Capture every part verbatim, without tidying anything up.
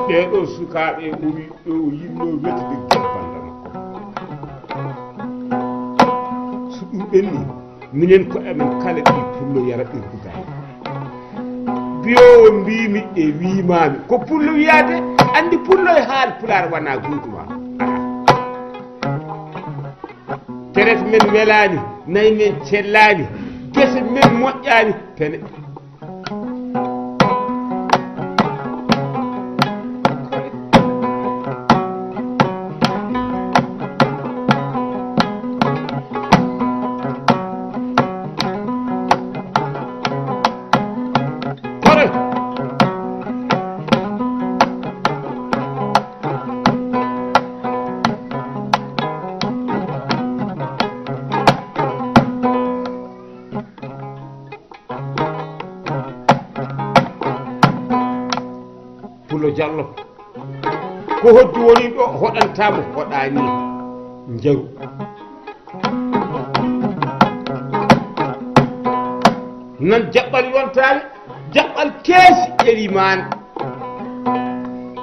Ɓee ɗoo sukaaɓe o wi-, o yiɗnoo wetude gerbannda makko. So ɗum ɓenni, minen ko emen kala ɓii pullo yara ɓirdugaani. Biyoowo mbiimi e wiimaami, ko pullo wiyaade, anndi pullo e haal pulaar wonaa gootum. Alaa. Teret men welaani, nayi men cellaani, gese men moƴƴaani, pene. Kore. Pulo Jallo, ko hoddu woni ɗo, hoɗantaamo, hoɗaani njaru. Nan jaɓɓal yontaani, jaɓɓal keesi elimaan.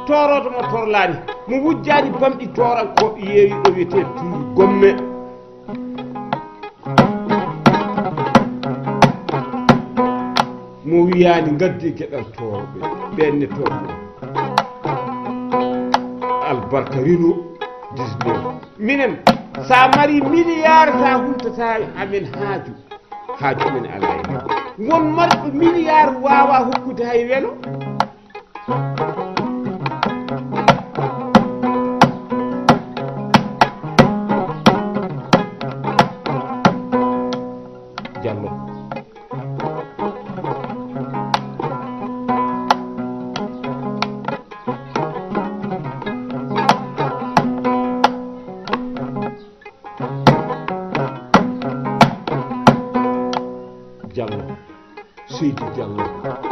Toorooto mo torlaani, mo wujjaani bamɗi toorankooɓe yeewi ɗo wiyetee Tuuru Gomme. Mo wiyaani ngaddi geɗal toorɓe, ɓeen ne toorno. Albarka Rino dix-neuf. Minen, sa mari miliyar, sa hultata amen haaju. Haaju men alaa e ma. Won marɗo miliyar waawa hokkude hay welo. Jallo. Jallo, Seydi Jallo,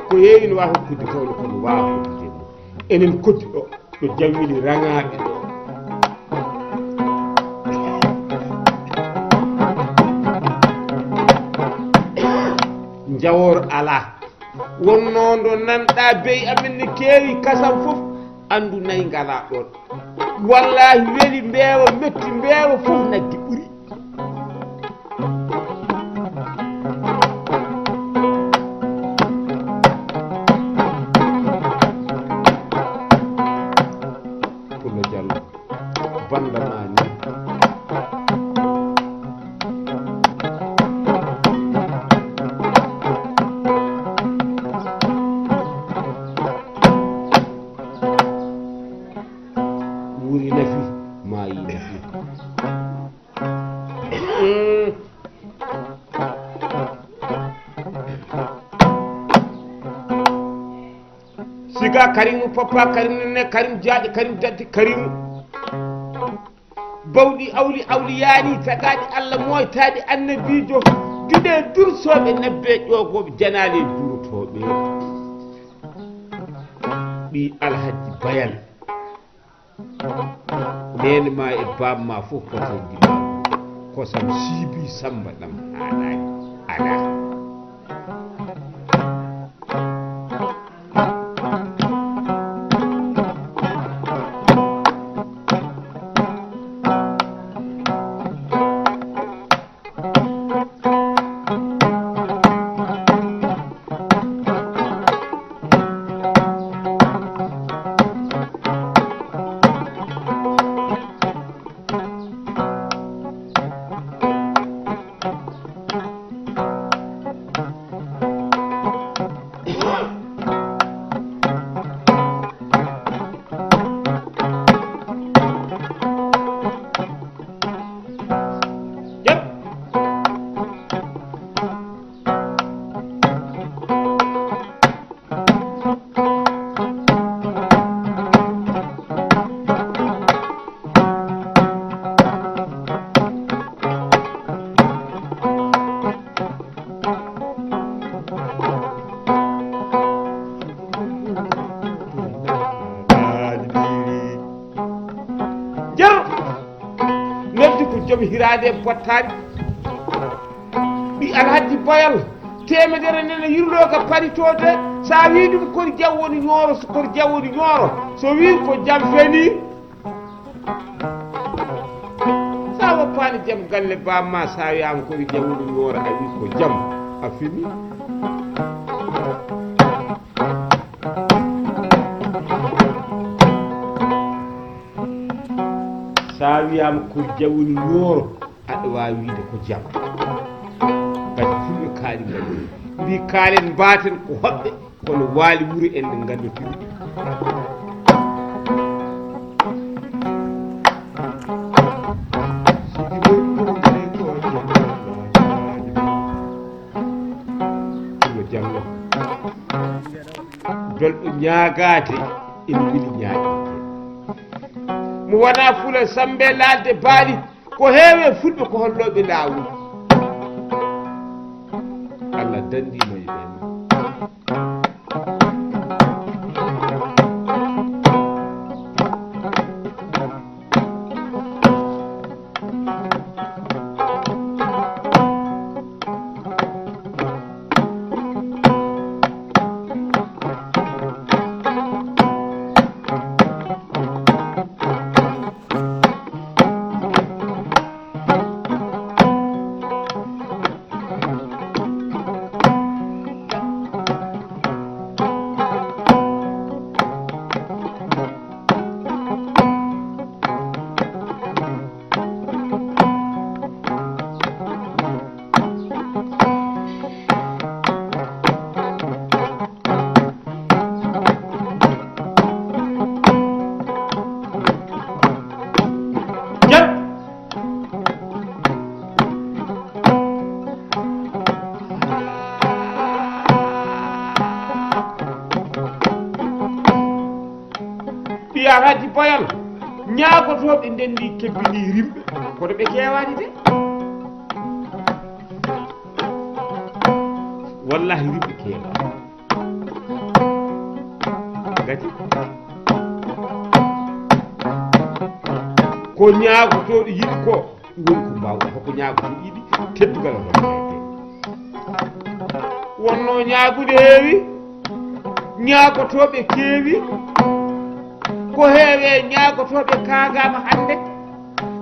ko yeeyino waawi hokkude kawle kono waawa hokkude mo. Enen koddi ɗo, ɗo jawweli raŋaaɓe ɗo. Njawoor alaa. Wonnoo ndo nanɗaa beyi amen ne keewi kasam fof, anndu nayi ngalaa ɗoon. Wallaahi weli mbeewa, metti mbeewa fof nagge ɓuri. Pullo Jallo, bannda maa ni. Wuuri nafi, maayi nafi. Mm. Siga Karimu, papa Karimu, ne Karim Jaaƴe, Karim Jatti, Karimu. Bawɗi awli awliyaani, tagaaɗi Allah mooytaaɗi annabiijo. Juɗe dursooɓe, nebbe ƴoogooɓe, janaale durotooɓe. Ɓii Alhaji Bayal. Neene ma e baaba ma fof ko toon njiɗaa. Kosam siibi Samba ɗam haalaani. Alaa. Nder, neldi ko joom hiraade e pottaani. Ɓii Alhaji Bayal, teemedere nene yurlooga paritoode. So a wii ɗum kori jam woni Ñooro, so kori jam woni Ñooro, so wii ko jam feni. So a woppaani jam galle baaba ma, so a wiyaama kori jam woni Ñooro, a wii ko jam, a fini. So a wiyaama kori jam woni Ñooro, aɗa waawi wiide ko jam. Ngati fulɓe kaali ngari. Mbi kaalen mbaaten ko hoɓɓe, kono waali wuro en nde ngannduɗen. Ɗum no jamno. Dolɗo ñaagaade ina weli ñaaɗinde. Mo wona fula sambe laalde baali, ko heewe fulɓe ko hollooɓe laawol. Allah danndii mo e ɓeen. Ɓiya Alhaji Bayal, ñaagotooɓe ndenndi kebbini rimɓe, kono ɓe keewaani de. Wallahi rimɓe keewaani. Ngati ko ñaagotooɗo yiɗi ko, woni ko mbaawɗa ko ñaagotooɗo yiɗi, teddungal hoto heede. Wonno ñaagude heewi, ñaagotooɓe keewi, ko heewe ñaagotooɓe kaagaama hannde,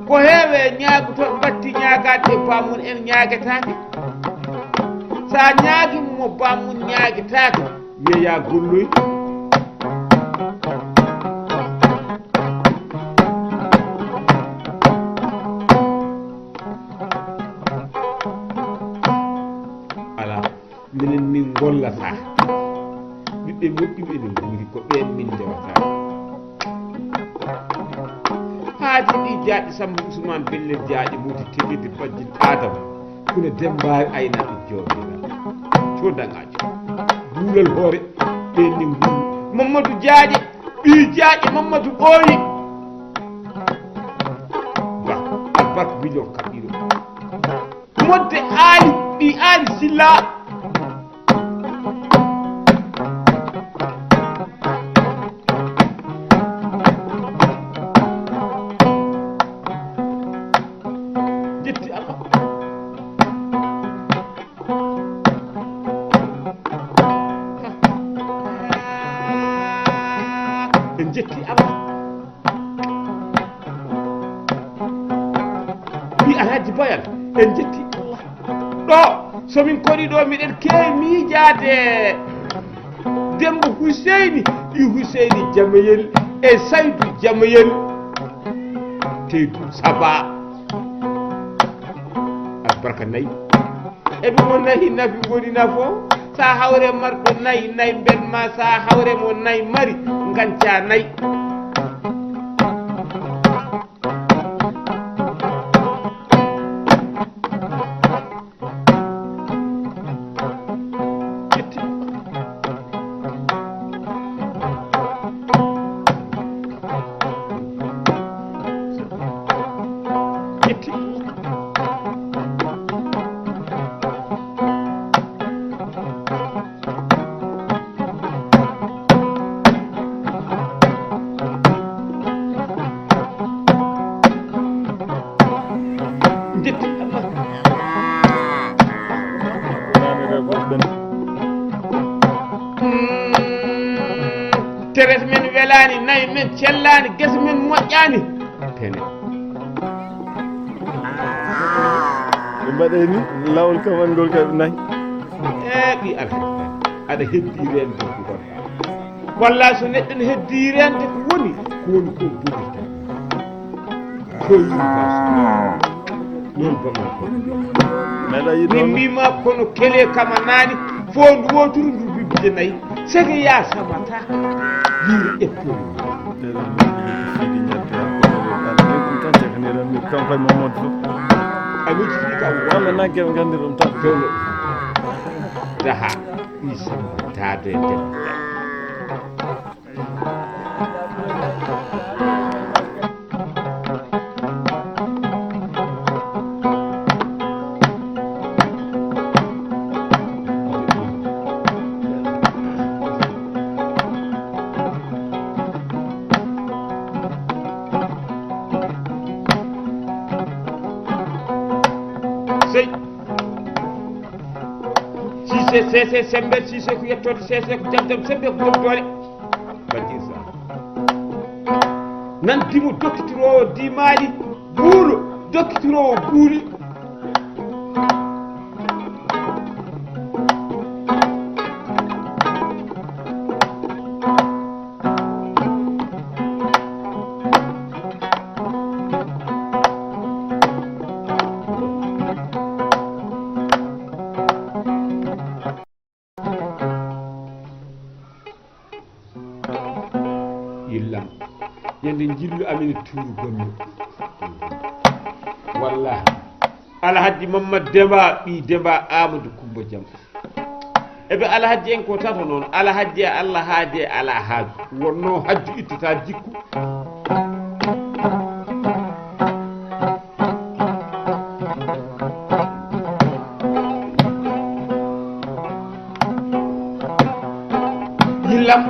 ko heewe ñaagotooɓe mbatti ñaagaade e baamun en ñaagetaake. So a ñaagii mo baamun ñaagetaake, wiya yaa golloy. Alaa. Minen min ngollataa. Ɓiɓɓe moƴƴuɓe ene nguuri, ko ɓeen min ndewata. Haadi ɗi jaaƴi Samba Ousmane Belle jaaƴi Modi Teɓirde Bajjin Adama, kuna Dembaari aynaaɓe Joomiraaɗo. Codagaajo. Guulal hoore, ɓeen ne nguuri. Mamadou Jaaƴe, ɓii jaaƴe Mamadou Ɓooyi. Ba, albarka million kaɓɓiiɗo. Modde Aali, ɓii Aali Silla. Jetti Allah. En jetti Allah. Wi Alhaji Bayal, en jetti Allah. Ɗo, so min kori ɗo, miɗen keewi miijaade Demba Huseyni, ɓii Huseyni Jamayel e Saydu Jamayel. Teydu Saba. Albarka nayi. E ɗum o nayi nafi woni nafo. Sa hawre marɗo nayi, nayi mbelma. Sa hawre mo nayi mari, ganca nayi. Teres men welaani, nayi men cellaani, gese men moƴƴaani. Tene. Ɓe mbaɗe ni, laawol kam anngol ka nayi. E ɓi Alhaji, aɗa heddi reen ko ngonɗa. Walla so neɗɗo ne heddi reen ko woni, ko woni ko bugata. Ko yimɓe non bama ko. Meɗa yiɗi min on. Mima kono kele kama nani, fo ndu woturu ndu bibje nayi. Sege ya samata. Liri ƴettori. Ɗeɗo ni sidi ñatti ha ko ɗo ɗo ɗan. Ɗum tan cekaniran mi kanko e Mamadou fof. A wiji ni ka. Kamɓe nagge ɓe nganndi ɗum tan. Dole. Daha. Isa. Tade. Sey. Siise, seese, sembe, siise ko yettoode, seese ko jam jam, sembe ko jom doole. Bacci Islam. Nan dimo dokkitiroowo dimaali buulo, dokkitiroowo buuli. Yillam. Ñande njillu amen e tuuru gomme. Wallahi. Alhaji Mammad Demba, ɓii Demba Amadou Kumba Jam. Ebe Alhaji en ko tato noon. Alhaji e Allah haadi e ala haaju. Wonno hajju ittata jikku. Yillam.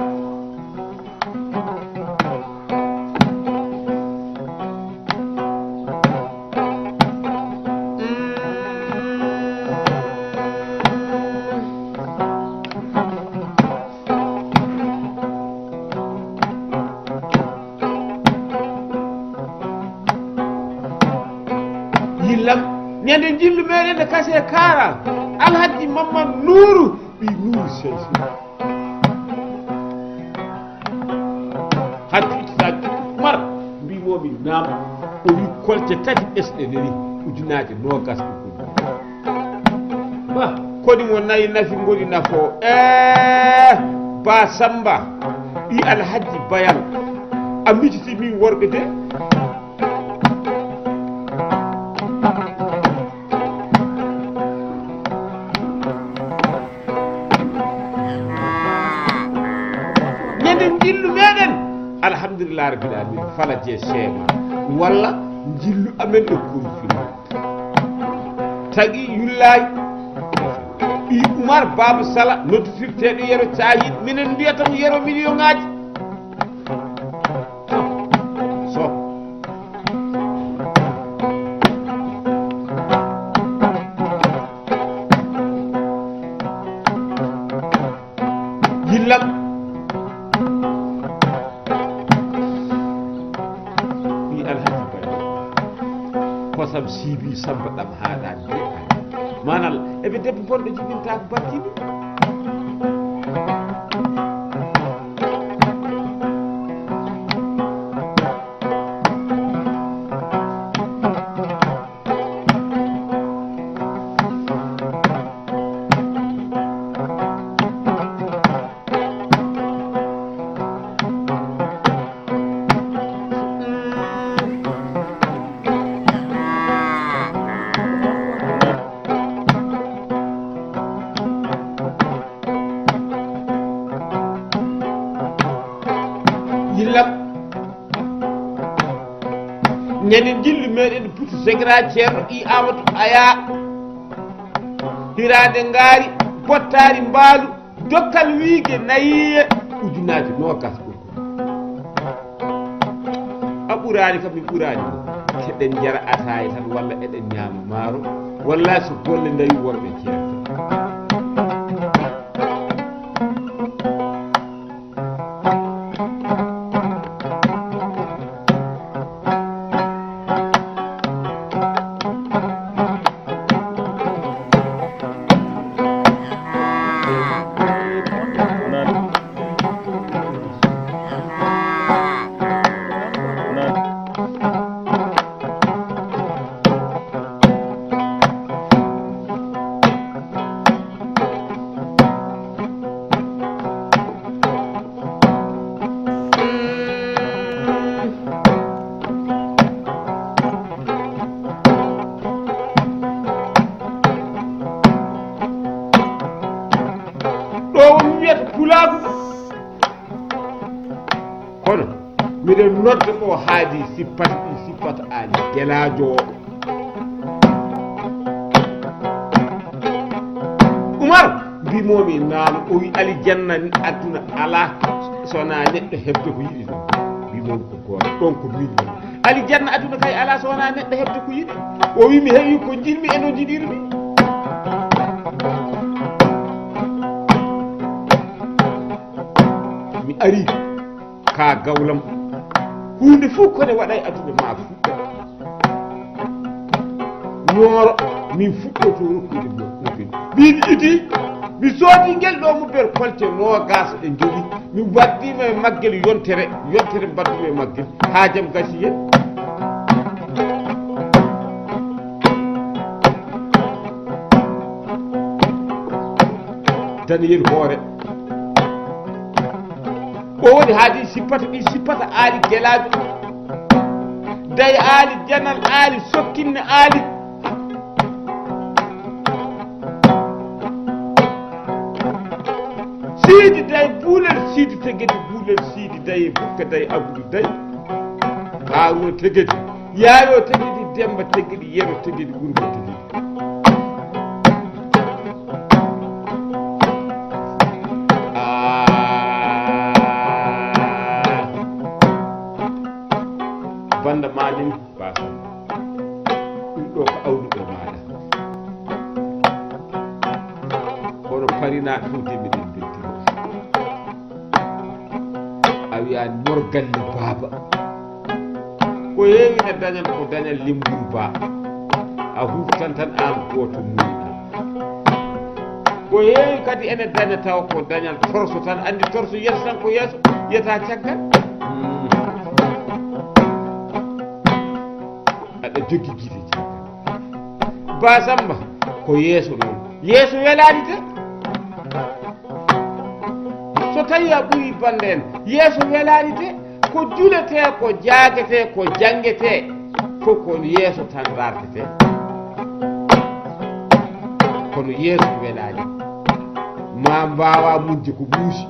Yillam, ñande njillu meɗen nde kase kaara, Alhaji Mamman Nuuru, ɓii Nuuru Seysi. Hajju ittita Umar, mbimomi naam, o wi kolte tati ɓesɗe neni, ujunaaje noogas e goɗɗum. Ba, koni mo nayi nafi ngoni nafo. Eh, Ba Samba, ɓii Alhaji Bayal, a mititi min worɓe de. Ñande njillu meɗen, alhamdulillah rabbil alamin, fala je seema walla njillu amen e kurfin. Tagi yullaay. Ɓii Umar Baba Sala nodditirteeɗo Yero Cahid, minen mbiyata mo Yero millionnaaji. So. Yillam. Ɓii Alhaji Bari. Kosam siibi samba ɗam haaɗaani de. Manal, eɓe debbo bonɗo jibinta ko battiɗo. Yillam. Ñande njillu meɗen butu segra ceerno ɗi Amadou Aya. Hiraande ngaari, bottaari mbaalu, dokkal wiige nayiye, ujunaaji noogas ɓurko. A ɓuraani kam, min ɓuraani. Eɗen njara ataaye tan, walla eɗen ñaama maaro, walla so golle ndawi worɓe ceerto. Kono miɗen nodda ko haadi sippata ɗi sippata aali gelaajo o. Umar, mbimomi naano, o wi alijanna ni aduna ala sona neɗɗo heɓde ko yiɗi ɗum. Mbimomi ko goto ɗon ko min. Alijanna aduna kay ala sona neɗɗo heɓde ko yiɗi. O wi mi heɓi ko jiɗmi e no jiɗirmi. Mi ari ka gawlam. Hunde fof kone waɗa e aduna ma fuɗɗa. Nooro min fuɗɗoto rokkude mo ɗum. Min idi mi soodi ngel ɗo mo ber kolte noogas e jowi. Mi waddima e maggel yontere yontere mbaddumi e maggel ha jam gasi hen. Daniyel hoore. O woni haadi sippata ɗi sippata aali gelaajo. Day aali janal aali sokkinne aali. Siidi day buulel siidi tegedi buulel siidi day bukka day abudu day. Haruna tegedi yaayo tegedi demba tegedi yero tegedi gurba tegedi. Banda manin basam ɗum ɗo ko awduɗo maɗa. Kono parinaɗo fof jemmiɗen beltima. A wiyani mor galle baaba. Ko heewi e dañal ko dañal limburu ba. A huftan tan an goto muyɗo. Ko heewi kadi ene daña taw ko dañal torso tan andi torso yeeso tan ko yeeso yiyata caggal. Aɗa joggi gite caggal. Ba Samba ko yeeso noon yeeso welani te. So tawi a ɓuri bande en yeeso welani te. Ko julete ko jaagete ko jangete fof ko yeeso tan dartete. Kono yeeso welani ma mbawa mujje ko muusi.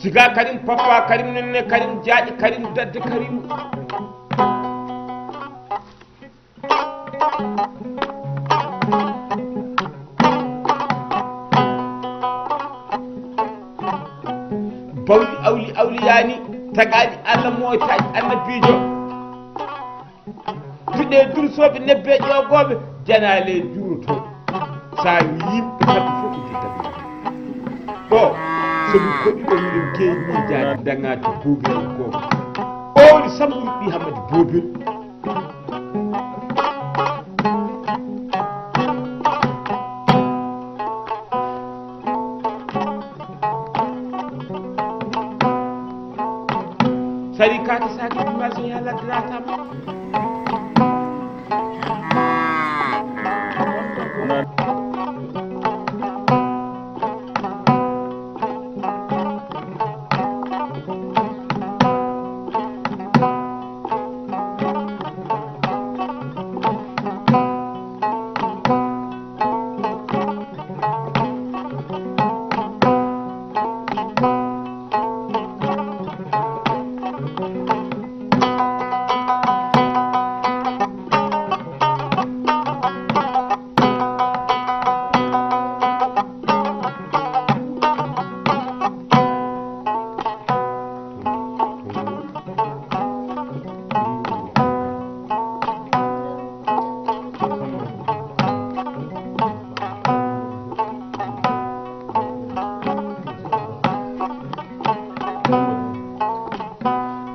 Siga karim papa karim nenne karim jaaƴe karim dadde karim. Bawɗi awli awliyaani tagaaɗi Allah mooytaaɗi annabiijo. Duɗe dursoɓe nebbe ƴogoɓe janale juroto. Sa wi yimɓe kamɓe fof ko jiddaɓe ɗo. Somi koɗi ɗo miɗen keewi miijaade daŋaaki boobel e gooto. O woni Sambudu ɓi Hammadi Boobel. Sari kake sake ɗum ma so yalla dratama.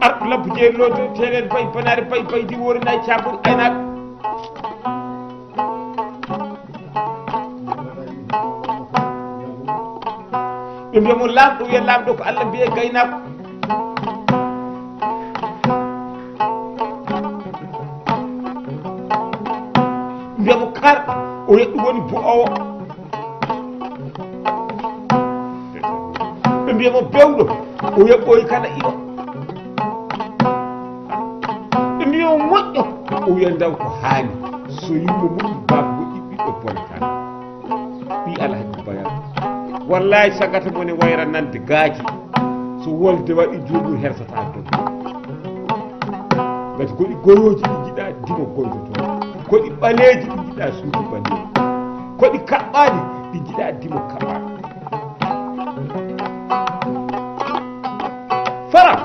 Arɗo labbo jeeri looto telen bay banaare bay bay di woori nay caabori aynaɓe. Ɓe mbiya mo laamɗo wiya laamɗo ko Allah mbiye gaynaako. O yeɗɗu woni bo'owo. Ɓe mbiya mo bewɗo, o yeɓɓoyi kala iɗo. Ɓe mbiya mo moƴƴo, o wiya ndaw ko haani. So yumma moƴƴi, baaba moƴƴi, ɓiɗɗo bonata. Ɓi Alhaji Bayal. Wallahi, sagata mo ne wayra nande gaaji. So wolde waɗi, joomum hersata dow. Ngati ko ɗi goyooji ɗi njiɗa dimo goytoto. Ko ɗi ɓaleeji ɗi njiɗa suudu ɓaleeji. Ko ɗi kaɓɓaaɗi ɗi njiɗa dimo kaɓɓaaɗo. Fara!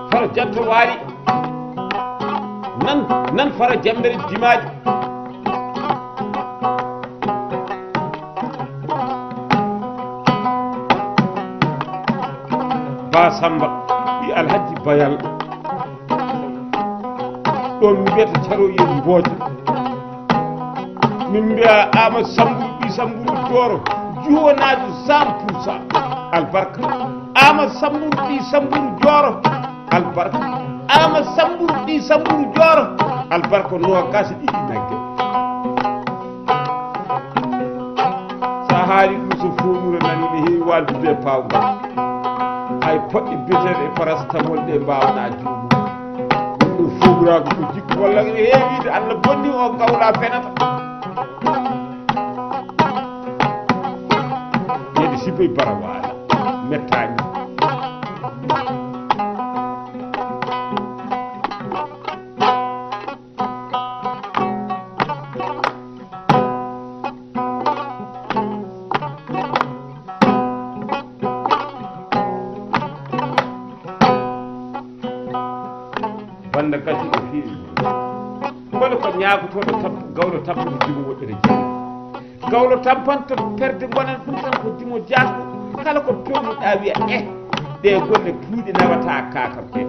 Fara janto waali. Nan, nan fara jambere dimaaji. Ba Samba, ɓi Alhaji Bayal. Ɗon mbiyata Caro Yen Mboojo. Min mbiya Ama Samburu, ɓi Samburu Jooro, juwonaajo cent pour cent. Albarka. Ama Samburu, ɓi Samburu Jooro. Albarka. Ama Samburu, ɓi Samburu Jooro. Albarka noogaas e ɗiɗi nagge. Sa haali ɗum, so foonure nani, ne heewi waaldude e paawgal. Hay poɗɗe biyeteeɗe e paracetamol ɗe mbaawanaa juumu. Ɗum ɗo foonuraagu ko jikku walla ene heewi wiide Allah bonni o gawla fenata. Yeɗi siboy barawaali mettaani. Bannda gasi no feewi. Kono ko ñaagotooɗo tap-, gawlo tappude dimo woɗɗere jeyi. Gawlo tampanto perde gonan ɗum tan ko dimo jaasɗo. Kala ko pewnuɗaa wiya eh, ɗe golle puuɗe nawataa kaakam ɓe.